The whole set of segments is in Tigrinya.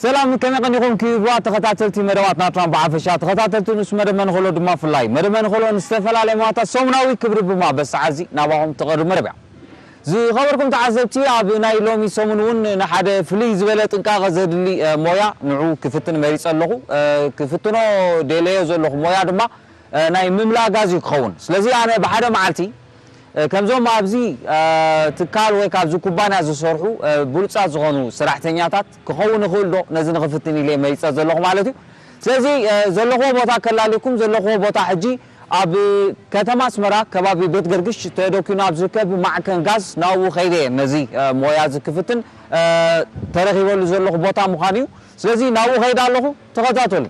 ሰላም፣ ከመይ ቀኒኹም ክቡራት ተኸታተልቲ መደባት ናትራን ብሓፈሻ፣ ተኸታተልቲ ንሱ መደብ መንኸሎ ድማ ፍላይ። መደብ መንኸሎ ንዝተፈላለየ ሞያታት ሰሙናዊ ክብሪ ብማበስ ሰዓት እዚ ናባኹም ትቐርብ መደብ እያ። ዝኸበርኩም ተዓዘብቲ፣ ኣብ ናይ ሎሚ ሰሙን እውን ንሓደ ፍልይ ዝበለ ጥንቃቐ ዘድሊ፣ እ፣ ሞያ ንዑ ክፍትን መሪጸ ኣለኹ። እ፣ ክፍትኖ ደለዮ ዘለኹ ሞያ ድማ፣ እ፣ ናይ ምምላእ ጋዝ እዩ ክኸውን። ስለዚ ኣነ ብሓደ መዓልቲ፣ እ፣ ከምዞም ኣብዚ፣ እ፣ ትካል ወይ ካብዚ ኩባንያ ዝሰርሑ፣ እ፣ ብሉጻት ዝኾኑ ሰራሕተኛታት ክኸውን ይኽእል ዶ? ነዚ ንኽፍትን ኢለ መሪጸ ዘለኹ ማለት እዩ። ስለዚ፣ እ፣ ዘለኹዎ ቦታ ከላልየኩም፣ ዘለኹዎ ቦታ ሕጂ ኣብ ከተማ ኣስመራ ከባቢ ቤት ገርግሽ ተደኪኑ ኣብ ዝርከብ ማዕከን ጋዝ ናብኡ ከይደ እየ ነዚ፣ እ፣ ሞያ እዚ ክፍትን፣ እ፣ ተረኺበሉ ዘለኹ ቦታ ምዃኑ እዩ። ስለዚ ናብኡ ከይደ ኣለኹ፣ ተኸታተሉ።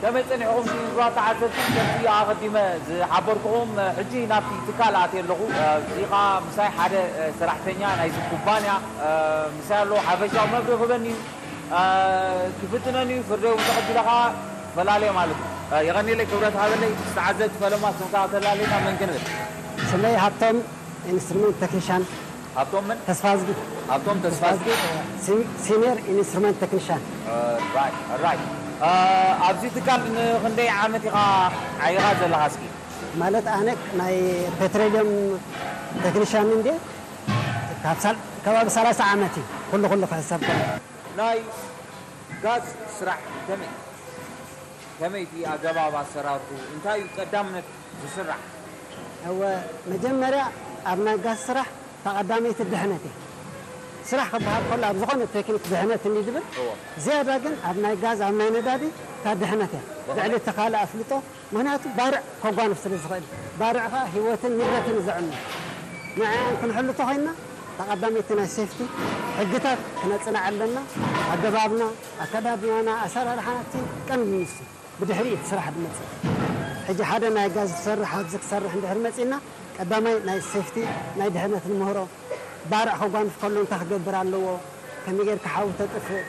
ከመይ ጸኒሕኹም ክቡራት ተዓዘብቲ? ከምቲ ኣቐዲመ ዝሓበርኩኹም፣ ሕጂ ናብቲ ትካል ኣትየ ኣለኹ። እዚ ኸኣ ምሳይ ሓደ ሰራሕተኛ ናይዚ ኩባንያ ምሳይ ኣሎ። ሓፈሻዊ መብርሂ ክህበኒ እዩ። ክፍትነኒ እዩ። ፍርደይ እውን ተቐቢለ ኸኣ ፈላለየ ማለት እዩ። የቐንየለይ፣ ክብረት ሃበለይ። ምስ ተዓዘብቲ ፈለማ ስምካ ተላለና መን ክንብል? ስመይ ሃብቶም ኢንስትሩመንት ተክኒሻን። ሃብቶም መን? ተስፋዝጊ። ሃብቶም ተስፋዝጊ። ሲ-፣ ሲኒየር ኢንስትሩመንት ተክኒሻን። ራይት፣ ራይት። እ፣ ኣብዚ ትካል ንኽንደይ ዓመት ኢኻ ዓይኻ ዘለኻ እስኪ? ማለት ኣነ ናይ ፔትሮልየም ተክኒሻን እንዴ፣ ካብ ሳል-፣ ከባቢ ሰላሳ ዓመት እዩ፣ ኩሉ ኩሉ ክሕሰብ ከሎ። ናይ ጋዝ ስራሕ ከመይ? ከመይ እቲ ኣገባብ ኣሰራርሑ? እንታይ እዩ ቀዳምነት ዝስራሕ? እወ፣ መጀመርያ ኣብ ናይ ጋዝ ስራሕ ተቐዳመይቲ ድሕነት እያ። ስራሕ ክበሃል ከሎ ኣብ ዝኾነ ቴክኒክ ድሕነት እንዲ ዝብል፣ እወ። ዝያዳ ግን ኣብ ናይ ጋዝ፣ ኣብ ናይ ነዳዲ እታ ድሕነት እያ። ብኸመይ? ልዕሊ እቲ ካልእ ኣፍልጦ፣ ምኽንያቱ ባርዕ ከጓንፍ ስለ ዝኽእል። ባርዕ ኸኣ ህይወትን ንብረትን እዩ ዘዕኑ። ንዕኣን ክንሕሉ ተኾይንና፣ ተቐዳመይቲ ናይ ሴፍቲ ሕግታት ክነጽንዕ ኣለና። ኣገባብና፣ ኣከዳድናና፣ ኣሰራርሓና እቲ ቀንዲ ንሱ። ብድሕሪኡ እቲ ስራሕ ዝመጽእ። ሕጂ ሓደ ናይ ጋዝ ዝሰርሕ ኣብዚ ክሰርሕ እንድሕር መጺእና፣ ቀዳማይ ናይ ሴፍቲ፣ ናይ ድሕነት ንምህሮ። ባርዕ ከጓንፍ ከሎ እንታይ ክገብር ኣለዎ? ከመይ ጌርካ ሓዊ ተጥፍእ?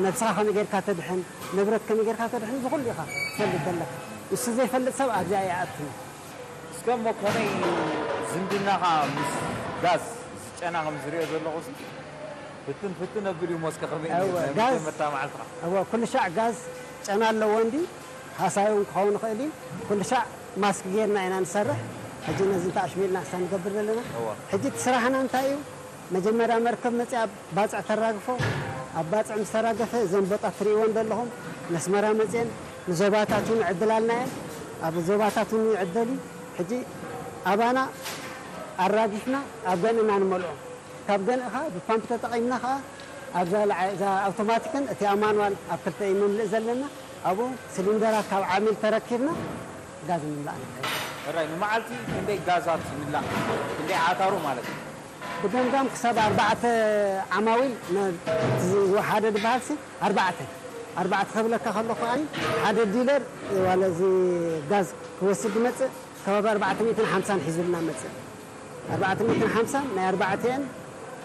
ነብስኻ ከመይ ጌርካ ተድሕን? ንብረት ከመይ ጌርካ ተድሕን? እዚ ኩሉ ኢኻ ትፈልጥ ዘለካ። ንሱ ዘይፈልጥ ሰብ ኣብዚኣ ኣይኣቱን። እስከ እሞ ከመይ እዩ ዝምድናኻ ምስ ጋዝ፣ እዚ ጨና ከም ዝሪኦ ዘለኹ ሲ? ፍትን ፍትን ኣቢሉ እዩ ሞስከ ከመይ እዩ እወ፣ ናይ ጋዝ፣ መጀመርታ መዓልትኻ? እወ፣ ኩሉ ሻዕ ጋዝ ጨና ኣለዎ እንዲ፣ ሃሳዩ እውን ክኸውን ይኽእል እዩ። ኩሉ ሻዕ ማስክ ጌርና ኢና ንሰርሕ። ሕጂ ነዚ እንታይ ኣሽሚልና ክሳብ ንገብር ዘለና። እወ። ሕጂ እቲ ስራሕና እንታይ እዩ? መጀመርያ መርከብ መጺኣ ኣብ ባጽዕ ተራግፎ፣ ኣብ ባጽዕ ምስ ተራገፈ፣ እዘን ቦጣት ትርእይወን ዘለኹም፣ ነስመራ መጺኤን ንዞባታት እውን ይዕድላልና እየን። ኣብ ዞባታት እውን ይዕደል እዩ። ሕጂ ኣባና ኣራጊፍና ኣብ ገንእና ንመልኦ። ካብ ገንእኻ ብፓምፕ ተጠቒምና ኸኣ ኣብዛ ለዓ-፣ እዛ ኣውቶማቲክን እቲኣ ማንዋል ኣብ ክልተ እዩ መምልእ ዘለና። ኣብኡ ሲሊንደራት ካብ ዓሚል ተረኪብና ጋዝ ምምላእ ንኽእል። ሕራይ፣ ንመዓልቲ ክንደይ ጋዛት ይምላእ? ክንደይ ዓታሩ ማለት እዩ? ብገምጋም ክሳብ ኣርባዕተ ዓማዊል ነ-፣ እቲ ዝወሓደ ዝበሃልሲ ኣርባዕተ፣ ኣርባዕተ ክብለካ ከለኹ ኣነ ሓደ ዲለር ዋላ እዚ ጋዝ ክወስድ ዝመጽእ ከባቢ ኣርባዕተ ሚእትን ሓምሳን ሒዙልና መጽእ። ኣርባዕተ ሚእትን ሓምሳን ናይ ኣርባዕቲኤን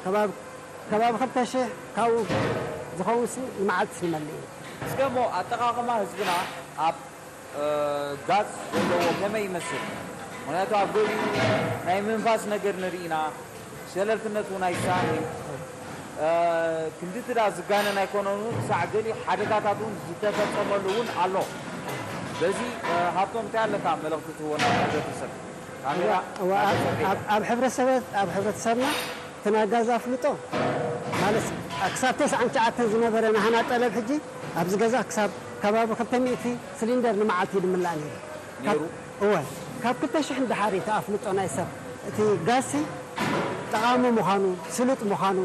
ከባቢ፣ ከባቢ ክልተ ሽሕ ካብኡ ዝኸውን ሲ ንመዓልቲ ንመልእ እዩ። እስከ እሞ ኣጠቓቕማ ህዝብና ኣብ፣ እ፣ ጋዝ ዘለዎ ከመይ ይመስል? ምኽንያቱ ኣብ ገሊኡ ናይ ምንፋስ ነገር ንርኢ ኢና፣ ሸለልትነት እውን ኣይሰኣን እዩ። እ፣ ክንድቲ ደኣ ዝጋነን ኣይኮነን እውን፣ ክሳዕ ገሊኡ ሓደጋታት እውን ዝተፈጸመሉ እውን ኣሎ። በዚ፣ እ፣ ሃብቶም እንታይ ኣለካ መልእኽቲ ትህቦ ናብ ሕብረተሰብ? ካሜራ እዋ፣ እዋ፣ ናብ ኣብ፣ ሰፊ። ኣብ፣ ኣብ ሕብረተሰብ-፣ ኣብ ሕብረተሰብና እቲ ናይ ጋዝ ኣፍልጦ ማለት ክሳብ ተስዓን ትሽዓተን ዝነበረ ናህና ጠለብ ሕጂ ኣብዚ ገዛ ክሳብ ከባቢ ክልተ ሚእቲ ሲሊንደር ንመዓልቲ እዩ ዝምላእ ነይሩ። ነይሩ? ካብ፣ እወ፣ ካብ ክልተ ሽሕ ንደሓር እዩ እቲ ኣፍልጦ ናይ ሰብ። እቲ ጋዝሲ ጠቓሚ ምዃኑ፣ ስሉጥ ምዃኑ፣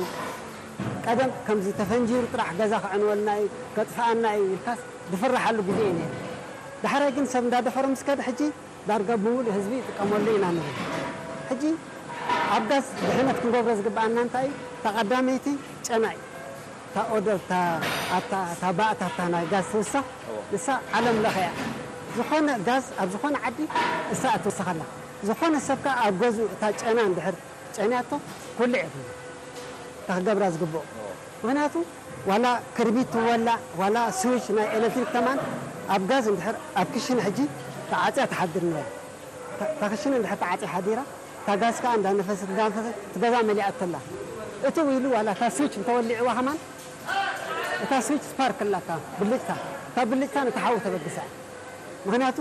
ቀደም ከምዚ ተፈንጂሩ ጥራሕ ገዛ ክዕንወልና እዩ፣ ከጥፍኣና እዩ ኢልካስ ዝፍርሓሉ ግዜ እዩ ነይሩ። ዳሕራይ ግን ሰብ እንዳደፈሮ ምስ ከደ ሕጂ ዳርጋ ብምሉእ ህዝቢ ይጥቀመሉ ኢና ንብል። ሕጂ ኣብ ጋዝ ድሕነት ክንገብሮ ዝግብኣና እንታይ እዩ? እታ ቀዳመይቲ ጨና እዩ። እታ ኦደር፣ እታ፣ ኣታ፣ እታ ባእታ፣ እታ ናይ ጋዝ ትውሰኽ፣ እዎ። ንሳ ዓለም ለኸ እያ። ዝኾነ ጋዝ ኣብ ዝኾነ ዓዲ እሳ እትውሰኸላ። ዝኾነ ሰብ ከኣ ኣብ ገዝኡ እታ ጨና እንድሕር ጨንያቶ፣ ኩልዕ ይኹን። እታ ክገብራ ዝግብኦ። እዎ። ምኽንያቱ፣ ዋላ ክርቢት ትወላዕ፣ ዋላ ስዊች ናይ ኤሌክትሪክ ከማን ኣብ ጋዝ እንድሕር ኣብ ክሽነ ሕጂ ተዓጽያ ትሓድር ንበል። እታ፣ እታ ክሽነ እንድሕር ተዓጽያ ሓዲራ፣ እታ ጋዝ ከኣ እንዳነፈሰት፣ እንዳነፈሰት፣ እቲ ገዛ መሊኣቶ ኣላ። እትው ኢሉ ዋላ እታ ስዊች እንተወሊዕዋ ከማን፣ እታ ስዊች ስፓርክ ኣላታ፣ ብልጭታ። እታ ብልጭታ ነቲ ሓዊ ተበግሳ እያ። ምኽንያቱ፣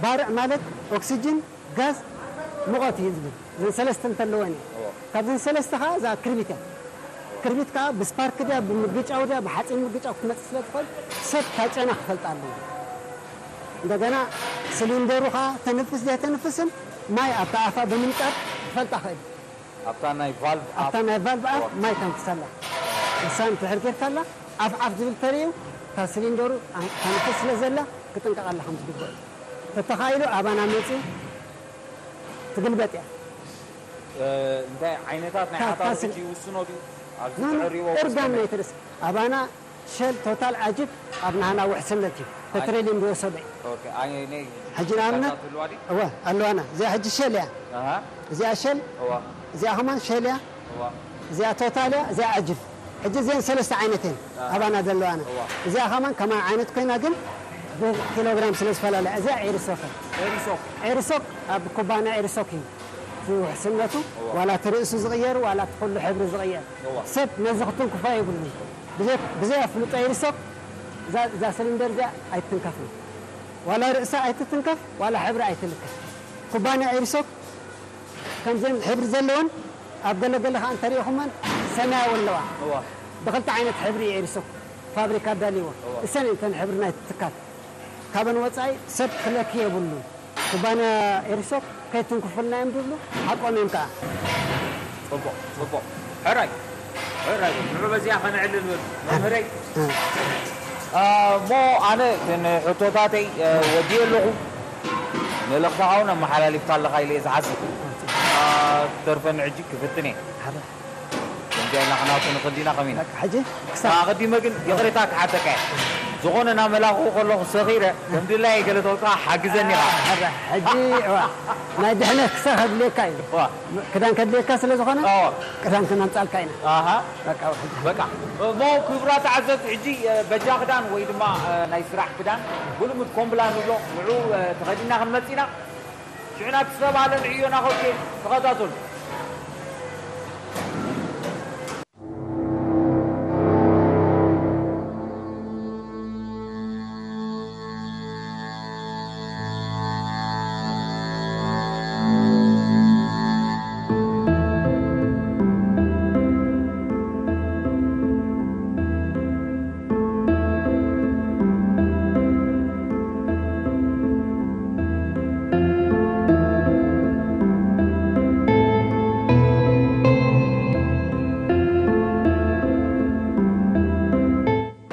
ባርዕ ማለት ኦክሲጅን፣ ጋዝ፣ ሙቐት እዩ ዝብል። እዘን ሰለስተ እንተለወን እዩ። እዎ። ካብዘን ሰለስተ ከኣ እዛ ክርቢት እያ። ክርቢት ከኣ ብስፓርክ ድያ፣ ብምግጫው ድያ፣ ብሓፂን ምግጫው ክትመፅእ ስለ ትኽእል፣ ሰብ እታ ጨና ክፈልጣ ኣለዎ። እንደገና ስሊንደሩ ከኣ ተንፍስ ዘይተንፍስን ማይ ኣብታ ኣፋ ብምንጣር ክፈልጣ ክእል። ኣብታ ናይ ቫልቭ ኣፍ። ኣብታ ናይ ቫልቭ ኣፍ እዋ። ማይ ተንፍሰላ። ንሳ እንድሕር ጌርካላ፣ ኣፍ ኣፍ ዝብል ተርእዩ፣ እታ ስሊንደሩ ተንፍስ ስለ ዘላ፣ ክጥንቀቐላ ከም ዝግብኦ እዩ። ተተኻኢሉ ኣባና መጺኡ ትግልበጥ እያ። እ፣ እንታይ ዓይነታት ናይ እታ፣ እታ ዓታሩ ስል- ሕጂ ይውስኖ ድዩ? ኣብዚ ኖ፣ ኖ፣ ትዕርይዎ እርጋን ወሰነ? ናይ ትርስ-፣ ኣባና ሸል፣ ቶታል፣ ኣጅብ ኣብ ናህና ውሕስነት እዩ። ኣይ- ፔትሮሊየም ዝወሰዶ እዩ። ኦኬ፣ ኣይ፣ ናይ ሕጂ ንኣብነት፣ ተዛትልዋ ድዩ? እወ፣ ኣለዋና። እዚኣ ሕጂ ሸል እያ። ኣሃ። እዚኣ ሸል፣ እዋ። እዚኣ ከማን ሸል እያ። እዋ። እዚኣ ቶታል እያ፣ እዚኣ ኣጅብ። ሕጂ እዚአን ሰለስተ ዓይነት እየን ኣሃ። ኣባና ዘለዋና። እዋ። እዚኣ ከማን ከማን ዓይነት ኮይና ግን ብኪሎግራም ስለ ዝፈላለ፣ እዚኣ ኤሪሶክ እያ። ኤሪሶክ። ኤሪሶክ ኣብ ኩባንያ ኤሪሶክ እዩ እቲ ውሕስነቱ። እዋ። ዋላ እቲ ርእሱ ዝቕየር፣ ዋላ እቲ ኩሉ ሕብሪ ዝቕየር። እዋ። ሰብ ነዚ ክትንክፎ የብሉን። ብዘይ፣ ብዘይ ኣፍልጦ ኤሪሶክ እዛ፣ እዛ ስሊንደር እዚኣ ኣይትንከፍን። ዋላ ርእሳ ኣይትትንከፍ፣ ዋላ ሕብሪ ኣይትልከፍ። ኩባንያ ኤሪሶክ ከምዘን ሕብሪ ዘለወን ኣብ ገለገለ ኸዓ እንተሪኢኹመን ሰማያዊ ኣለዋ። እዋ። ብኽልተ ዓይነት ሕብሪ እዩ ኤሪሶክ ፋብሪካ ኣዳልይዎ። እዋ። እሰን እተን ሕብሪ ናይቲ ትካል። ካብን ወጻኢ ሰብ ክለኪ የብሉ። ኩባንያ ኤሪሶክ ከይትንክፉልና እዮም ዝብሉ፣ ሓቆም እዮም ከኣ። ጽቡቕ፣ ጽቡቕ። ሕራይ፣ ሕራይ። ንዑ በዚኣ ከነዕልል ንብል። መምህረይ፣ እ። አ፣ እሞ ኣነ እተን ሕቶታተይ፣ እ፣ ወዲየ ኣለኹ። መልእኽትኻ እውን ኣመሓላሊፍካ ኣለኻ ኢለ እየ ዝሓስብ። አ፣ ክተርፈኒ ሕጂ ክፍትን እየ። ሓራ። ከምዚኣ ኢልና ክናቱ ንኽእል ዲና ከመይ ኢና? በቃ፣ ሕጂ ክሳብ ኣቐዲመ ግን ይቕሬታ ክሓተካ እየ። ዝኾነ ናብ መላኽኡ ከለኹ ሰኺረ፣ ከም ድላየ ገለ ተውፅኣ ሓግዘኒ ኢኻ። ኣረ፣ ሕጂ፣ እዋ፣ ናይ ድሕነት ክሳብ ከድልየካ እዩ። እዋ። ክዳን ከድልየካ ስለ ዝኾነ፣ እዋ። ክዳን ክነምፃልካ ኢና። ኣሃ። በቃ፣ ሕጂ። በቃ። እሞ ክቡራት ተዓዘብቲ፣ ሕጂ፣ እ፣ በጃ ክዳን ወይ ድማ፣ እ፣ ናይ ስራሕ ክዳን፣ ብልሙድ ኮምብላ ንብሎ፣ ንዑ፣ እ፣ ተኸዲና ክንመጽእ ኢና። ሽዑ ናብ ሰብኣለ ንዕዮ ናኸብኬ ተኸታተሉ።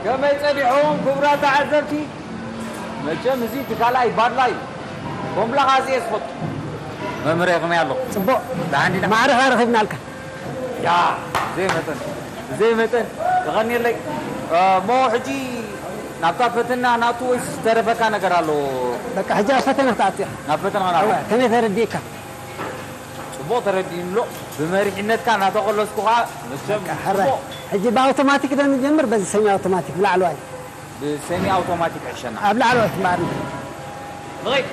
ከመይ ጸኒሕኩም ክቡራት ተዓዘብቲ? መቸም እዚ እቲ ካልኣይ ባድላ እዩ። ኮምብላኻ እዚ እየ ዝፈቱ። መምህረይ ከመይ ኣለኹም? ጽቡቕ። ደሓን ዲና? ማዕረኻ ረኺብናልካ። ያ፣ ብዘይ መጠን፣ ብዘይ መጠን፣ የቐንየለይ። እ፣ እሞ ሕጂ ናብታ ፈተና ናቱ ወይስ ዝተረፈካ ነገር ኣሎ? በቃ፣ ሕጂ ኣብ ፈተና ክትኣቱ ኢኻ። ናብ ፈተና ናቱ። እወ፣ ከመይ ተረዲእካ? ጽቡቕ ተረዲእኒ ኣሎ። ብመሪሕነትካ እናተቐለስኩ ኸኣ መቸም በቃ፣ ሕራይ። ጽቡቕ። ሕጂ ብኣውቶማቲክ ዶ ንጀምር? በዚ ሰሚ ኣውቶማቲክ ብላዕለዋይ። ብሰሚ ኣውቶማቲክ ዕሸና። ኣብ ላዕለዋይ ትምባር። ንኸይድ።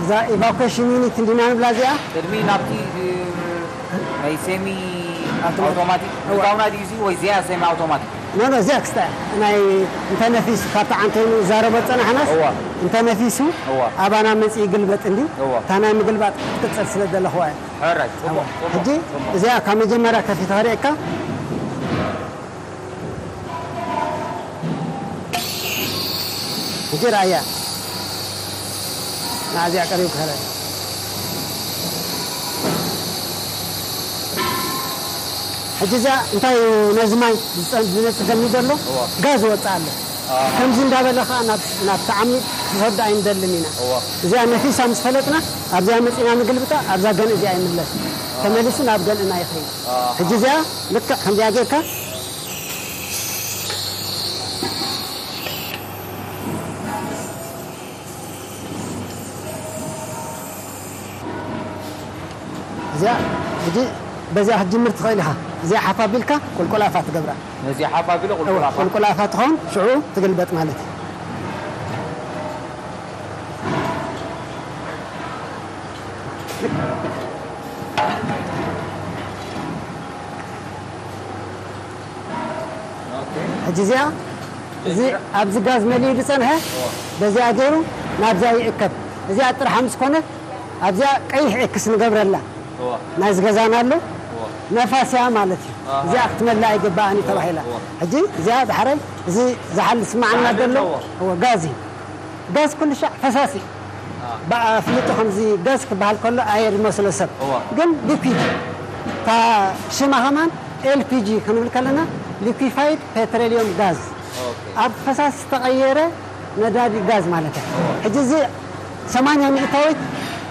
እዛ ኢቫኩዌሽን ዩኒት እንዲና ንብላ እዚኣ? ቅድሚ ናብቲ፣ እ፣ ናይ ሴሚ ኣውቶማቲክ። ኣውቶማቲክ። እዋ። ምእታውና ድዩ እዚ ወይ እዚኣ ሴሚ ኣውቶማቲክ? ኖ፣ ኖ፣ እዚኣ ክስታ ናይ እንተ ነፊሱ ካብቲ ዓንተይኑ ዝዛረቦ ዝጸናሕናስ እዋ። እንተ ነፊሱ እዋ። ኣባና መጺኡ ይግልበጥ እንድዩ። እዋ። እታ ናይ ምግልባጥ ክትቅጽል ስለ ዘለኹዋ እያ። ሕራይ፣ ጽቡቕ፣ እዋ። ጽቡቕ፣ ሕጂ ጽቡቕ። እዚኣ ካብ መጀመርያ ከፊተ ክርእየካ። ሕጂ ረኣያ። ንኣዚኣ ቀሪቡ ክኸለ። ሕጂ እዚኣ እንታይ እዩ ነዚ ማይ ዝፀ- ዝነፅገኒ ዘሎ? እዋ። ጋዝ ይወፅእ ኣሎ። ኣሃ። ከምዚ እንዳበለ ከዓ ናብ ናብቲ ዓሚቕ ክሰዶ ኣይንደልን ኢና። እዋ። እዚኣ ነፊሳ ምስ ፈለጥና ኣብዚኣ መፂና ንግልብጣ ኣብዛ ገንኢ እዚኣ ይምለስ። ተመሊሱ ናብ ገንእና ይኸይድ። ኣሃ። ሕጂ እዚኣ ልክዕ ከምዚኣ ጌርካ እዚኣ ሕጂ በዚኣ ክትጅምር ትኽእል ኢኻ። እዚኣ ሓፍ ኣቢልካ ቁልቁል ኣፋ ትገብራ። ነዚኣ ሓፍ ኣቢለ ቁልቁል ኣፋ? ቁልቁል ኣፋ ትኸውን፣ ሽዑ ትግልበጥ ማለት እዩ። ኦኬ። ሕጂ እዚኣ፣ እዚ፣ ኣብዚ ጋዝ መሊኡ ዝጸንሐ፣ እዋ። በዚኣ ገይሩ ናብዚኣ ይእከብ። እዚኣ ጥርሓ ምስ ኮነት፣ ኣብዚኣ ቀይሕ ኤክስ ንገብረላ። እዋ። ናይዚ ገዛና ኣሎ። እዋ። ነፋስ እያ ማለት እዩ። ኣሃ። እዚኣ ክትመልእ ኣይግባኣን እዩ ተባሂላ። እዋ። ሕጂ እዚኣ ዳሕራይ፣ እዚ ዝሓል ዝስምዓና ዝሓል ዘሎ፣ ኣለዎ። እዎ፣ ጋዝ እዩ። ጋዝ ኩሉ ሻዕ ፈሳሲ። አ። ብኣ-፣ ኣፍልጦ ከምዚ ጋዝ ክበሃል ከሎ ኣየር ዝመስሎ ሰብ። እዋ። ግን ሊኩዊድ። እታ ሽማ ከማን ኤል ፒ ጂ ክንብል ከለና ሊኩዊፋይድ ፔትሮሊየም ጋዝ። ኦኬ። ኣብ ፈሳሲ ዝተቐየረ ነዳዲ ጋዝ ማለት እዩ። እዋ። ሕጂ እዚ ሰማንያ ሚእታዊት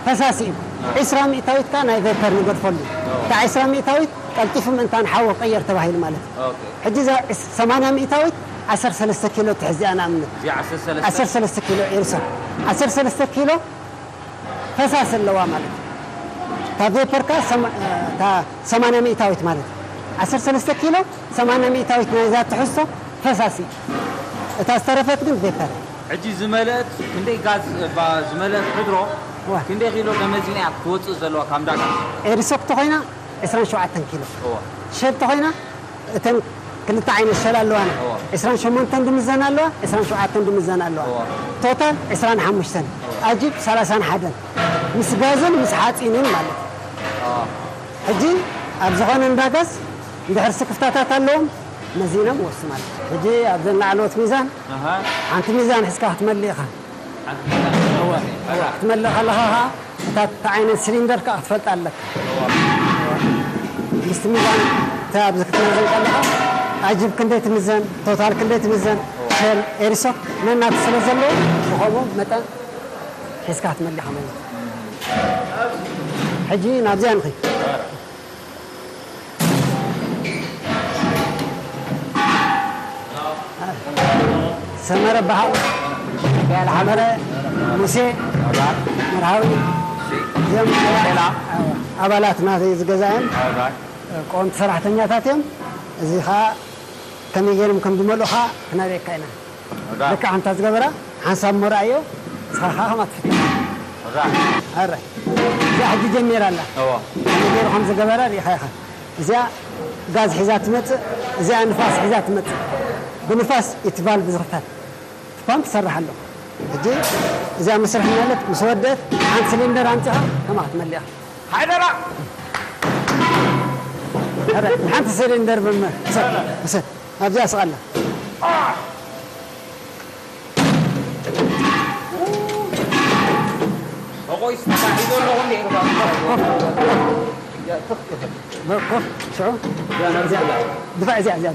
ፈሳሲ እዩ። እዋ። ዕስራ ሚእታዊት ከኣ ናይ ቬፐር ንገድፈሉ። እዋ። እታ ዕስራ ሚእታዊት ቀልጢፉ ምእንታን ሓዊ ክቕየር ተባሂሉ ማለት እዩ። ኦኬ። ሕጂ እዛ ዕስ-፣ ሰማንያ ሚእታዊት ዓሰርተ ሰለስተ ኪሎ ትሕዝ እያ ንኣብነት። እዚኣ ዓሰርተ ሰለስተ? ዓሰርተ ሰለስተ ኪሎ ኤርሶ። ዓሰርተ ሰለስተ ኪሎ ፈሳሲ ኣለዋ ማለት እዩ። እታ ቬፐር ከኣ ሰማ-፣ እታ ሰማንያ ሚእታዊት ማለት እዩ። ዓሰርተ ሰለስተ ኪሎ ሰማንያ ሚእታዊት ናይዛ ትሕዝቶ ፈሳሲ። እታ ዝተረፈት ግን ቬፐር። ሕጂ ዝመልአት ክንደይ ጋዝ፣ ባ-፣ ዝመልአት ሕድሮ ዋ። ክንደይ ኪሎ ተመዚና እያ ክትወጽእ ዘለዋ ካብ ዳጋ? ኤሪሶክቶ ኮይና ዕስራን ሸውዓተን ኪሎ። እዋ። ሸል ተኾይና እተን ክልተ ዓይነት ሸል ኣለዋና። እዋ። ዕስራን ሸሞንተን ድምዘን ኣለዋ፣ ዕስራን ሸውዓተን ድምዘን ኣለዋ። እዋ። ቶታል ዕስራን ሓሙሽተን፣ እዋ። ኣጂብ ሰላሳን ሓደን። ምስ ጋዝን ምስ ሓጺንን ማለት እዩ። እዋ። ሕጂ ኣብ ዝኾነ እንዳ ጋዝ እንድሕር ስክፍታታት ኣለዎም መዚኖም ወሱ ማለት እዩ። ሕጂ ኣብዘን ላዕለዎት ሚዛን ኣሃ። ሓንቲ ሚዛን ሒዝካ ክትመልእ ኢኻ። ሓንቲ ሚዛን እወ፣ ክትመልእ እወ። ኢኻ። ክትመልእ ከለኻ ኸኣ እታ፣ እታ ዓይነት ሲሊንደር ከኣ ክትፈልጣ ኣለካ። እወ። እወ። ምስቲ ሚዛን እታ ኣብዚ ክትመዝን ከለኻ ኣጅብ ክንደይ ትምዘን፣ ቶታል ክንደይ ትምዘን፣ እወ። ሸል፣ ኤሪሶ ነናቱ ስለ ዘለዎ ብኸምኡ መጠን ሒዝካ ክትመልእ ኢኻ ማለት እዩ። ሕጂ ናብዚኣ ንኺድ። ሰመረ በሃል፣ ሚካኤል ሓመረ፣ ሙሴ መርሃዊ፣ እዚኦም ሌላ? ኣባላት ናተይ ዝገዛ እዮም። ቀወምቲ ሰራሕተኛታት እዮም። እዚ ኸዓ ከመይ ገይሮም ከም ዝመልኡ ኸዓ ክነርእየካ ኢና። ወዳ። ልክዕ ከምታ ዝገበራ ሓንሳብ እሞ ረኣዮ፣ ንስኻ ኸዓ ከምኣ ትፍትን። ወዳ። ኣረ፣ እዚኣ ሕጂ ጀሚራ ኣላ። እወ። ከመይ ገይሩ ከም ዝገበራ ርኢኻ ኢኻ። እዚኣ ጋዝ ሒዛ ትመጽእ፣ እዚኣ ንፋስ ሒዛ ትመጽእ። ብንፋስ እቲ ቫልቭ ዝኽፈት። እቲ ፓምፕ ይሰርሕ ኣሎ። ሕጂ እዚኣ መስርሕ ማለት ምስ ወደት ሓንቲ ሲሊንደር ኣምጺኻ ከምኣ ክትመልእ ኢኻ። ሓደራ! ኣረ፣ ንሓንቲ ሲሊንደር ብመ-፣ ውሰድ፣ ውሰድ። ኣብዚኣ ስቕ ኣላ። ፎቆይስ ተታሒዙ ኣለኹ እንዴ? ኮፍ፣ ኮፍ፣ ኮፍ። ኮፍ፣ ሽዑ። ድፋዕ እዚኣ፣ እዚኣ።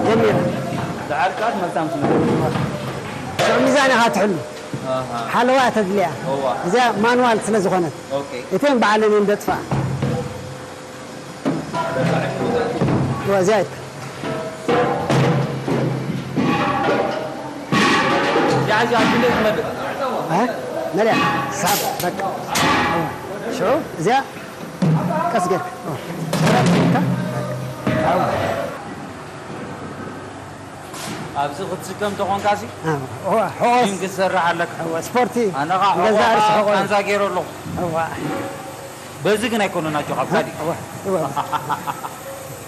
ጀሚራ። ደሓር ከኣ ትመልሳ ምስ መለስ። ሽዑ ሚዛን ኢኻ ትሕሉ። ኣሃ። ሓለዋ ተድልያ። እዋ። እዚኣ ማንዋል ስለ ዝኾነት። ኦኬ። እተን ባዕለን እየን ደጥፍኣ። እዚኣ እያ። እዚኣ፣ እዚኣ ክንደይ ትመልእ? እ? መሊኣ። ሳብ፣ በቃ። እዋ። ሽዑ እዚኣ ቀስ ጌርካ። እዋ። ሽዑ ጌርካ። እዋ። ኣብዚ ክትስከም ተኾንካሲ፣ እዋ፣ እዋ፣ ሕቖስ። ጂም ክትሰርሕ ኣለካ። እዋ፣ ስፖርቲ። ኣነ ኸዓ ገዛ ሕቖኻ ርእሲ ሕቖ። ቃንዛ ገይረ ኣለኹ። እዋ። በዚ ግን ኣይኮነን ኣጆኻ፣ ኣብ ካልእ። እዋ፣ እዋ።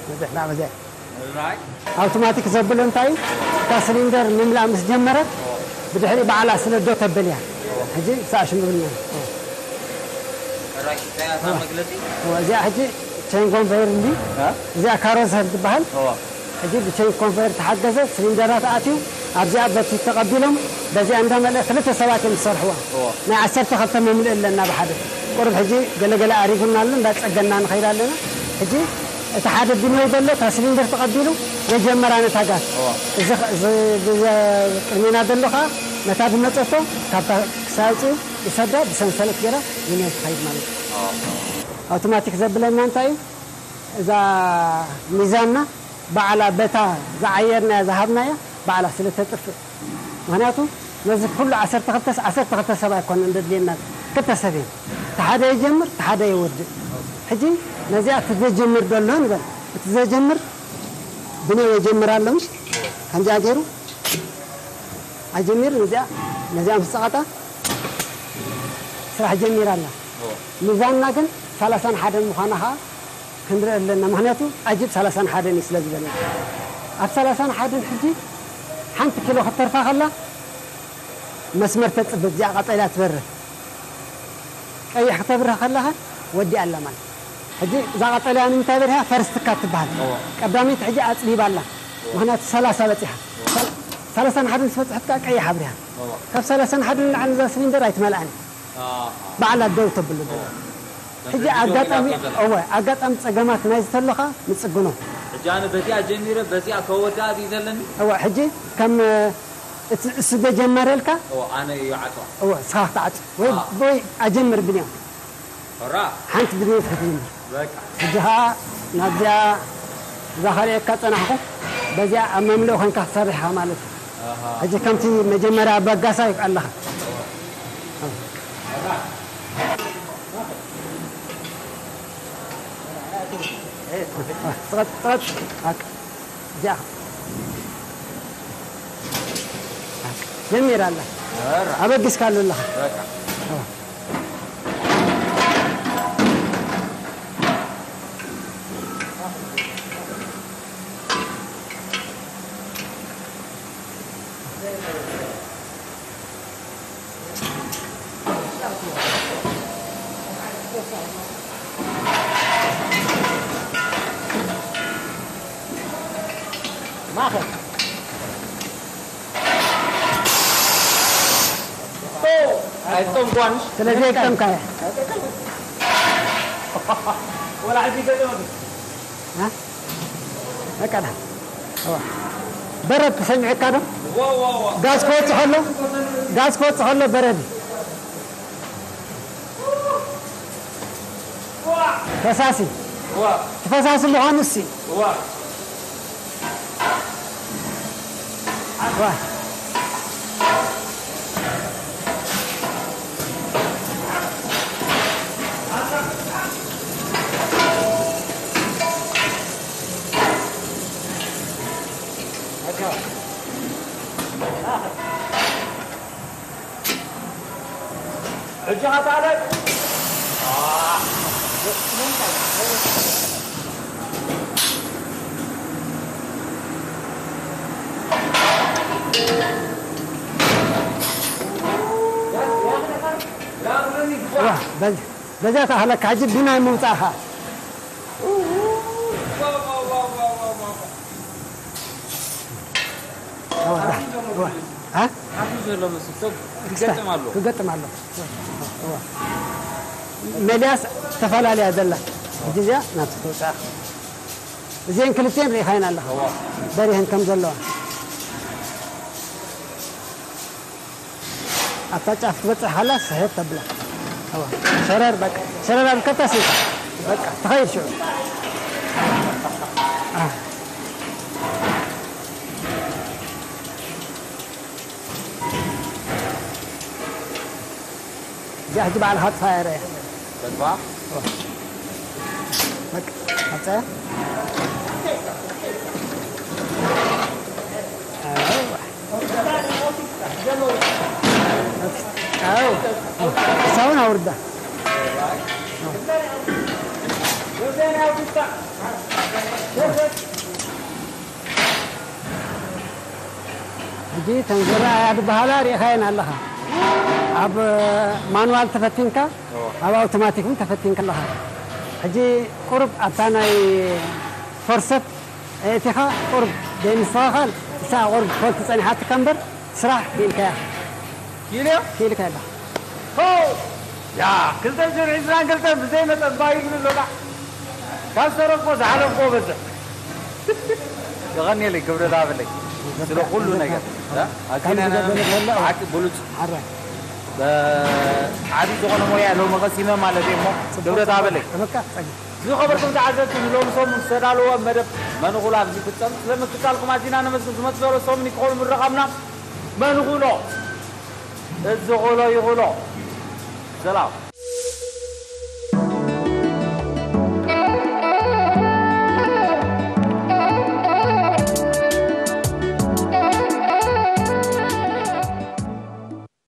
በዝሕ፣ ና በዝሕ። ራይ። ኣውቶማቲክ ዘብሎ እንታይ እዩ? እታ ሲሊንደር ምምላእ ምስ ጀመረት፣ ብድሕሪ ባዕላ ስለ ዶ ተብል እያ። ሕጂ ሰኣሽ ምብልና። ራይ፣ እንታይ እያ እታ መግለጺ? እዋ፣ እዚኣ ሕጂ ቼን ኮንቨየር እንዲ፣ እ? እዚኣ ካሮሰር ትበሃል። እዋ። ሕጂ ብቼን ኮንቨየር ተሓገዘ ሲሊንደራት ኣትዩ፣ ኣብዚኣ በቲ ተቐቢሎም፣ በዚኣ እንዳመልአ ክልተ ሰባት እዮም ዝሰርሕዋ። እዋ። ናይ ዓሰርተ ክልተ መምልኢ ኣለና ብሓደ። ቁሩብ ሕጂ ገለገለ ኣሪጉና ኣሎ፣ እንዳጸገና ንኸይድ ኣለና። ሕጂ እቲ ሓደ ብንወይ ዘሎ እታ ስሊንደር ተቐቢሉ የጀመራ ነታ ጋዝ። እዋ። እዚ ኸ-፣ እዚ ብዘ-፣ ቅድሜና ዘሎ ኸዓ ነታ ዝመጸቶ ካብታ ክሳብ ውፅኡ ይሰዳ ብሰንሰለት ገይራ ብንወይ ትኸይድ ማለት እዩ። ኣውቶማቲክ ዘብለና እንታይ እዩ? እዛ ሚዛንና ባዕላ በታ ዝዓየርናያ ዝሃብናያ ባዕላ ስለ ተጥፍእ። ምኽንያቱ ነዚ ኩሉ ዓሰርተ ክልተ ዓሰርተ ክልተ ሰብ ኣይኮነን ዘድልየና፣ ክልተ ሰብ እዮም። እቲ ሓደ ይጀምር፣ እቲ ሓደ የወድእ። ሕጂ ነዚኣ እቲ ዘጀምር ዘሎ ንበል። እቲ ዘጀምር ብንወይ ይጀምር ኣሎ፣ ምሽ? ከምዚኣ ገይሩ ኣጀሚሩ ነዚኣ፣ ነዚኣ ምስ ጸቐጣ ስራሕ ጀሚራ ኣላ። ሚዛንና ግን ሰላሳን ሓደን ምዃና ኸዓ ክንርኢ ኣለና። ምኽንያቱ ኣጅብ ሰላሳን ሓደን እዩ ስለ ዝበለና። ኣብ ሰላሳን ሓደን ሕጂ ሓንቲ ኪሎ ክትተርፋ ከላ መስመር ተጽብብ፣ እዚኣ ቀጠልያ ትበርህ። ቀይሕ ክተብርህ ከለኻ ወዲኣ ኣላ ማለት። ሕጂ እዛ ቀጠልያ ንምንታይ በሪሃ? ፈርስት ካት ትበሃል። እዋ። ቀዳመይቲ ሕጂ ኣጽቢባ ኣላ። ምኽንያቱ ሰላሳ በጺሓ። እዋ። ሰል-፣ ሰላሳን ሓደን ምስ በጽሐት ከኣ ቀይሕ ኣብሪሃ። እዋ። ካብ ሰላሳን ሓደን ንላዕሊ እዛ ስሊንደር ኣይትመልኣን። ኣሃ። ባዕላ ደው ተብሉ እዋ። ዘላ። ሕጂ ነዚ ደው ኢላ ኣጋጣሚ፣ እኮ ዘላ። እወ፣ ኣጋጣሚ ጸገማት ናይ ዝተለኻ ንጽግኖ። ሕጂ ኣነ በዚኣ ጀሚረ፣ በዚኣ ከወዳኣ ድዩ ዘለኒ? እወ፣ ሕጂ ከም እቲ እሱ ዘጀመረልካ እዎ፣ ኣነ እዩ ዓጽዋ። እዎ፣ ንስኻ ክትዓጽ። ወይ፣ ኣዎ። ወይ ኣጀምር ብንያም። ሆራ። ሓንቲ ብንያም ክትጀምር። በቃ። ሕጂ ኸዓ ናብዚኣ እዛ ካልኤካ ጸናሕኩ፣ በዚኣ ኣብ መምልኦ ኮንካ ክትሰርሕ ኢኻ ማለት እዩ። ኣሃ። ሕጂ ከምቲ መጀመርያ ኣብ በጋሳ ኣለኻ። እዎ። ሆራ። ጸጥ፣ ጸጥ። በቃ። እዚኣ ጀሚራ ኣላ። ኧረ። ኣበጊስካሉ ኣለኻ። በቃ። ማኸል። ኣይጠምኳንሽ። ስለዚ ኣይጠምካያ። ወላ ሕጂ ገጠመ። እ? በቃ ዳ። እዋ። በረድ ተሰሚዕካ ዶ? ዋ፣ ዋ፣ ዋ። ጋዝ ክወጽእ ከሎ፣ ጋዝ ክወጽእ ከሎ በረድ። ፈሳሲ። ዋ። እቲ ፈሳሲ ምዃኑ እሲ። ዋ። ዋ። ሕጂ ኸ ተኣለቅ። ዋ፣ በዚ፣ በዚኣ ተኣኽለካ ሕጂ ብናይ ምውጻእኻ። ዋ፣ ዋ፣ ዋ። ዋ። ኣ? ኣርሑ ዘሎ መስል ሰብ ክገጥም ኣሎ። ክገጥም ኣሎ። እዋ። መሊያስ ተፈላለያ ዘላ። ሕጂ እዚኣ ናብቲ ተውፅኣ። እዚአን ክልቲአን ርኢኻየን ኣለኻ። እዋ። በሪሀን ከም ዘለዋ። ኣብታ ጫፍ ክትበጽሕ ከላ ስሕብ ተብላ። እዋ። ሸረር በቃ። ሸረር ኣብ ከተስ ኢኻ። በቃ። ተኸይድ ሽዑ። ኣ። እዚኣ ሕጂ ባዕልኻ ኣጥፋያ ርኣያ። ተጥፋ? በቃ፣ ኣምጻያ። ኣይዋ። ኣው። ሳውን ኣውርዳ። ሕጂ እተን ዝረኣያ ዝበሃላ ርኢኻየን ኣለኻ። ኣብ ማኑዋል ተፈቲንካ፣ እዎ። ኣብ ኣውቶማቲክ እውን ተፈቲንካ ኣለኻ። ሕጂ ቁሩብ ኣብታ ናይ ፎርሰፕ ኣእቲኻ ቁሩብ ዘይምስትኽኻል፣ ንሳ ቁሩብ ፎልት ጸኒሓትካ እምበር ስራሕ ክኢልካያ። ክኢልዮ? ክኢልካ ኣለኻ። ሆ! ያ፣ ክልተ ሽሕን ዕስራን ክልተን ብዘይ መጠን ባይ ይብል ኣሎ። ካብ ዝተረፍኮ ዝሓለፍኮ በዝሕ። የቐንየለይ ክብረት ሃበለይ ስለ ኩሉ ነገር። ኣዚና ብሓቂ ብሉጽ ዓቢ ዝኾነ ሞያ ሎሚ ቀሲመ ማለት እየ እሞ ክብረት ሃበለይ። ዝኸበርኩም ተዓዘብቲ ንሎሚ ሰሙን ዝተዳለወ መደብ መንኹሎ ኣብዚ ፍጸም። ስለ ምክታልኩም ኣዚና ነመስግን። ዝመጽእ ዘሎ ሰሙን ይክኸሉ ምረኻብና። መንኹሎ እዚ ኹሎ ይኹሎ። ሰላም።